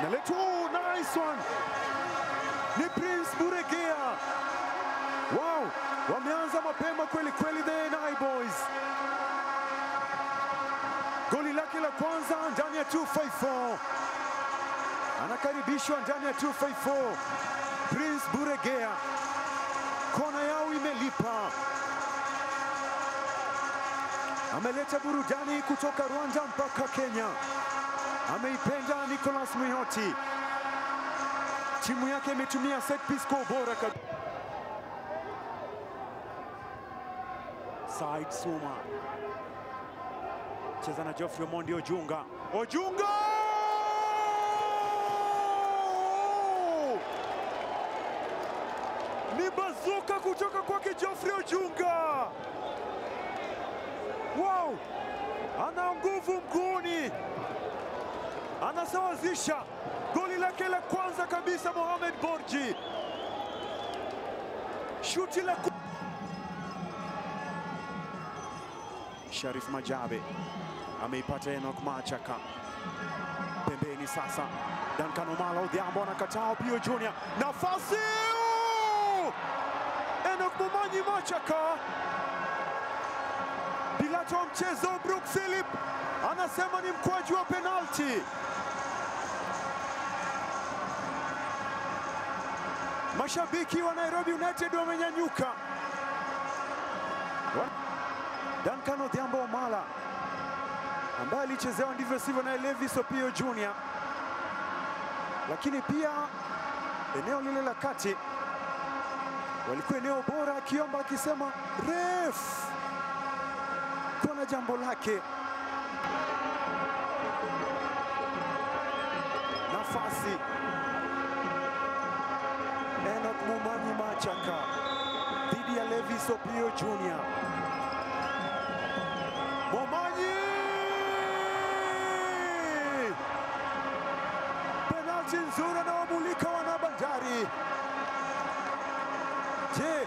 Naletwa, oh, nice one. Ni Prince Buregea. Wow, wameanza mapema kweli kweli the NI Boys. Goli lake la kwanza ndani ya 254. Anakaribishwa ndani ya 254. Prince Buregea. Kona yao imelipa. Ameleta burudani kutoka Rwanda mpaka Kenya. Ameipenda Nicholas Mwihoti. Timu yake imetumia set piece kwa ubora kabisa. Said Suma cheza na Geoffrey Omondi Ojunga. Ojunga! Ni bazuka kutoka kwake Geoffrey Ojunga. Wow! Ana nguvu mguuni. Anasawazisha goli lake la kwanza kabisa Mohamed Borji. Shuti la Sharif Majabe ameipata Enoch Machaka. Pembeni sasa Duncan Omala Odhiambo anakataa Opio Junior. Nafasi! Enoch Momanyi Machaka. Pilato wa mchezo Brook Philip anasema ni mkwaju wa penalti. Mashabiki wa Nairobi United wamenyanyuka. Duncan Odhiambo Omala ambaye alichezewa ndivyo sivyo na Levis Opio Junior, lakini pia eneo lile la kati walikuwa eneo bora, akiomba akisema ref kuna jambo lake. Nafasi Enoch Momanyi Machaka dhidi ya Levis Opio Junior. Momanyi! Penalti nzuri anawamulika wana Bandari. Je,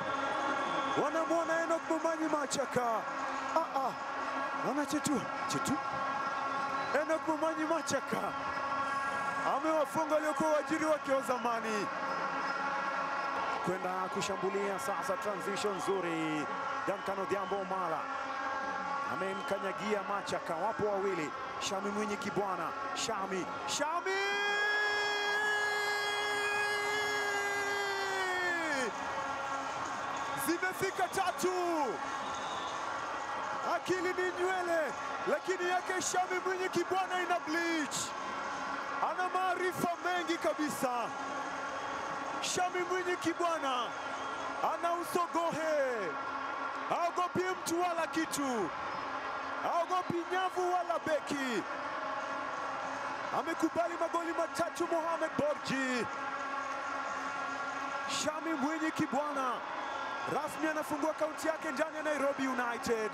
wanamwona Enoch Momanyi Machaka? Wana chetu. Enoch Momanyi Machaka amewafunga waliokuwa waajiri wake wa zamani. Kwenda kushambulia sasa, transition nzuri. Duncan Odhiambo Omala amemkanyagia Machaka, wapo wawili. Shami Mwinyi Kibwana, Shami! Zimefika tatu. Akili ni nywele, lakini yake Shami Mwinyi Kibwana ina bleach. Ana maarifa mengi kabisa. Shami Mwinyi Kibwana ana usogohe. Haogopi mtu wala kitu. Haogopi nyavu wala beki. Amekubali magoli matatu Mohamed Borji. Shami Mwinyi Kibwana rasmi anafungua kaunti yake ndani ya Nairobi United.